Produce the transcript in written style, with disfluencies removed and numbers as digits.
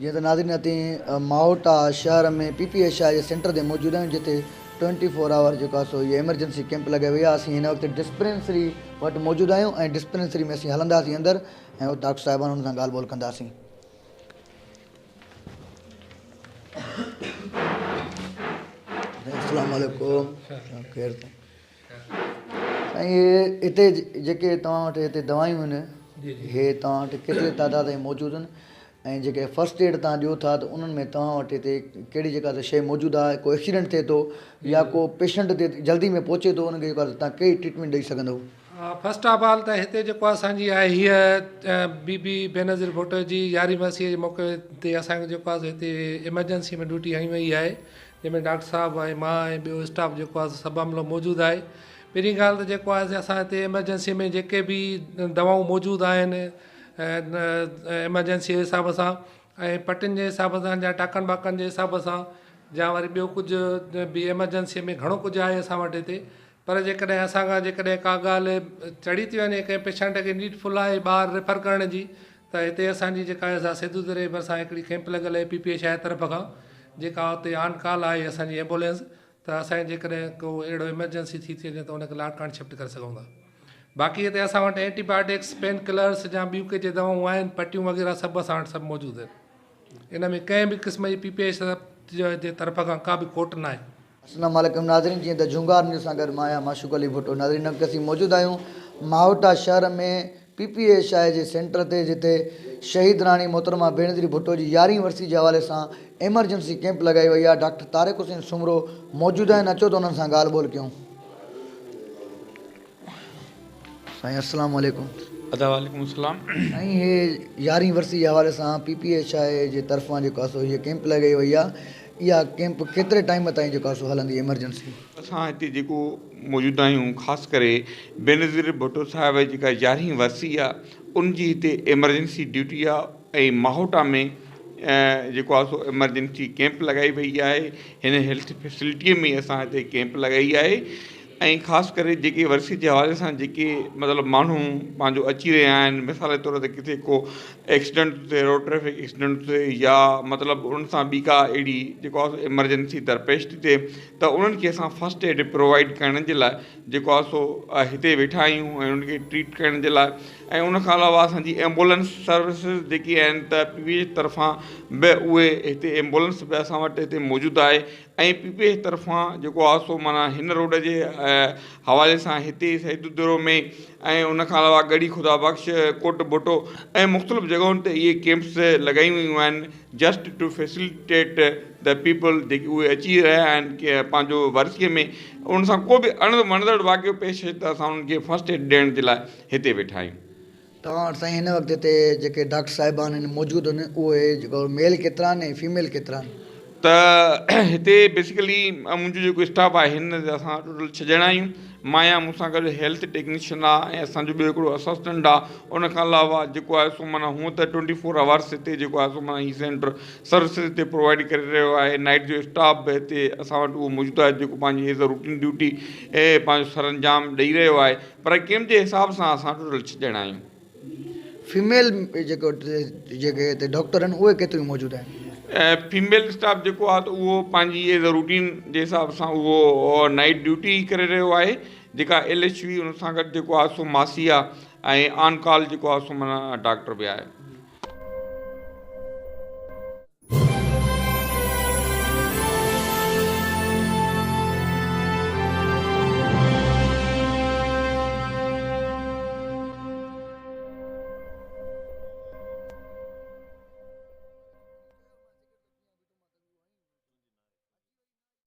جيئن ته ناظرين اسين ماهوٽا شهر ۾ پي پي ايش I جي سينٽر تي موجود آهيون جتي ٽوئنٽي فور آور جيڪو آهي سو هي ايمرجنسي ڪيمپ لڳائي وئي آهي اسين هن وقت ڊسپينسري وٽ موجود آهيون ۽ ڊسپينسري ۾ اسين هلنداسين اندر ۽ اتي ڊاڪٽر صاحبان انهن سان ڳالهه ٻولهه ڪنداسين. السلام عليڪم خير سائين هي هتي جيڪي توهان وٽ هتي دوائيون آهن هي توهان وٽ ڪيتري تعداد ۾ موجود آهن ۽ جيڪي فرسٽ ايڊ توهان ڏيو ٿا ته انهن ۾ توهان وٽ هتي ڪهڙي جيڪا شيء موجود آهي ڪو ايڪسيڊنٽ ٿئي ٿو يا ڪو پيشنٽ تي جلدي ۾ پهچي ٿو ان کي جيڪو آهي توهان ڪهڙي ٽريٽمينٽ ڏئي سگهندو. فرسٽ آف آل ته هتي جيڪو اسان جي آهي هيء بي بي بينظير ڀٽو جي يارهين ورسيء جي موقعي تي اسان کي جيڪو آهي هتي ايمرجنسي ۾ ڊيوٽي هنئي وئي آهي جنهن ۾ ڊاڪٽر صاحب ۽ مان ۽ ٻيو اسٽاف جيڪو آهي سڀ عملو موجود آهي پهرين ڳالهه ته جيڪو آهي اسان هتي ايمرجنسي ۾ جيڪي به دوائون موجود آهن ايمرجنسي جي حساب سان ۽ پٽين جي حساب سان يا ٽاڪن باڪن جي حساب سان يا وري ٻيو ڪجهه به ايمرجنسي ۾ گهڻو ڪجهه آهي اسان وٽ هتي پر جيڪڏهن اسان کان جيڪڏهن ڪا ڳالهه چڙهي ٿي وڃي ڪنهن پيشنٽ کي نيڊ فل آهي ٻاهر ريفر ڪرڻ جي ته هتي اسان جي جيڪا آهي سا سيدو دري ڀرسان هڪڙي ڪئمپ لڳل آهي پي پي ايڇ I طرف کان جيڪا اتي آن ڪال آهي اسان جي ايمبولينس ته اسان جي جيڪڏهن ڪو اهڙو ايمرجنسي ٿي ٿي وڃي ته ان کي لاڙڪاڻي شفٽ ڪري سگهون ٿا باقي هتي اسان وٽ اينٽي بايوٽڪس پين ڪلرس يا ٻيون ڪي جي دوائون آهن پٽيون وغيره سڀ اسان وٽ سڀ موجود آهن ان ۾ ڪنهن به قسم جي پي پي ايڇ جي طرف کان ڪا به کوٽ ناهي. السلام عليڪم ناظرين جيئن ته جهونگار نيوز سان گڏ مان آهيان معشوق علي ڀٽو ناظرين هن وقت اسين موجود آهيون ماهوٽا شهر ۾ پي پي ايڇ I جي سينٽر تي جتي شهيد راڻي محترمه بينظير ڀٽو جي يارهين ورسي جي حوالي سان ايمرجنسي ڪيمپ لڳائي وئي آهي ڊاڪٽر طارق حسين سومرو موجود آهن اچو ته انهن سان ڳالهه ٻولهه ڪيون. سائين السلام عليڪم. ادا وعليڪم السلام. سائين هي يارهين ورسي جي حوالي سان پي پي ايڇ I جي طرفان جيڪو آهي سو هي ڪيمپ لڳائي وئي آهي اها ڪيمپ ڪيتري ٽائيم تائين جيڪو آهي سو هلندي ايمرجنسي. اسان هتي جيڪو موجود آهيون خاص ڪري بينظير ڀٽو صاحب جي جيڪا يارهين ورسي آهي ان جي هتي ايمرجنسي ڊيوٽي آهي ۽ ماهوٽا ۾ جيڪو آهي سو ايمرجنسي ڪيمپ لڳائي وئي آهي هن هيلٿ فيسلٽي ۾ اسان هتي ڪيمپ لڳائي آهي ۽ خاص ڪري جيڪي ورثي جي حوالي سان جيڪي مطلب ماڻهو پنهنجو اچي رهيا آهن مثال جي طور تي ڪٿي ڪو ايڪسيڊنٽ ٿو ٿئي روڊ ٽريفڪ ايڪسيڊنٽ ٿو ٿئي يا مطلب انهن سان ٻي ڪا اهڙي جيڪو آهي سو ايمرجنسي درپيش ٿي ٿئي ته انهن کي اسان فرسٽ ايڊ پرووائيڊ ڪرڻ جي لاء جيڪو آهي سو هتي ويٺا آهيون ۽ انهن کي ٽريٽ ڪرڻ جي لاء ۽ ان کان علاوه اسانجي ايمبولنس سروسز جيڪي آهن ته پي وي طرفان به اهي هتي ايمبولنس به اسان وٽ هتي موجود آهي ۽ پي پي ايڇ طرفان جيڪو آهي سو معنيٰ هن روڊ جي حوالي سان هتي سيد الدرو ۾ ۽ ان کان علاوه ڳڙهي خدا بخش، ڪوٽ ڀٽو ۽ مختلف جڳهن تي اهي ڪيمپس لڳايون ويون آهن just to facilitate the people جيڪي اهي اچي رهيا آهن پنهنجو ورسيء ۾ ان سان ڪو به اڻ وڻندڙ واقعو پيش اچي ته اسان انهن کي فرسٽ ايڊ ڏيڻ جي لاء هتي ويٺا آهيون. توهان وٽ سائين هن وقت هتي جيڪي ڊاڪٽر صاحبان آهن موجود آهن اهي جيڪو ميل ڪيترا آهن ۽ فيميل ڪيترا آهن؟ ته هتي بيسيڪلي منهنجو جيڪو اسٽاف آهي هن تي اسان ٽوٽل ڇهه ڄڻا آهيون مان آهيان مون سان گڏ هيلٿ ٽيڪنيشن آهي ۽ اسان جو ٻيو هڪڙو اسسٽنٽ آهي ان کان علاوه جيڪو آهي سو معنيٰ هونء ته ٽوئنٽي فور آورس هتي جيڪو آهي سو معنيٰ هي سينٽر سروسز هتي پرووائيڊ ڪري رهيو آهي نائيٽ جو اسٽاف به هتي اسان وٽ اهو موجود آهي جيڪو پنهنجي ايز اي روٽين ڊيوٽي پنهنجو سرانجام ڏئي رهيو آهي پر ڪيمپ جي حساب سان اسان ٽوٽل ڇهه ڄڻا آهيون. فيميل جيڪو جيڪي هتي ڊاڪٽر آهن اهي ڪيتريون موجود آهن؟ فيميل اسٽاف جيڪو آهي ته اهو پنهنجي ايز اي روٽين جي حساب سان اهو نائيٽ ڊيوٽي ئي ڪري رهيو آهي جيڪا ايل ايڇ وي ان سان گڏ جيڪو آهي سو ماسي آهي ۽ آن ڪال جيڪو آهي سو معنيٰ ڊاڪٽر به آهي.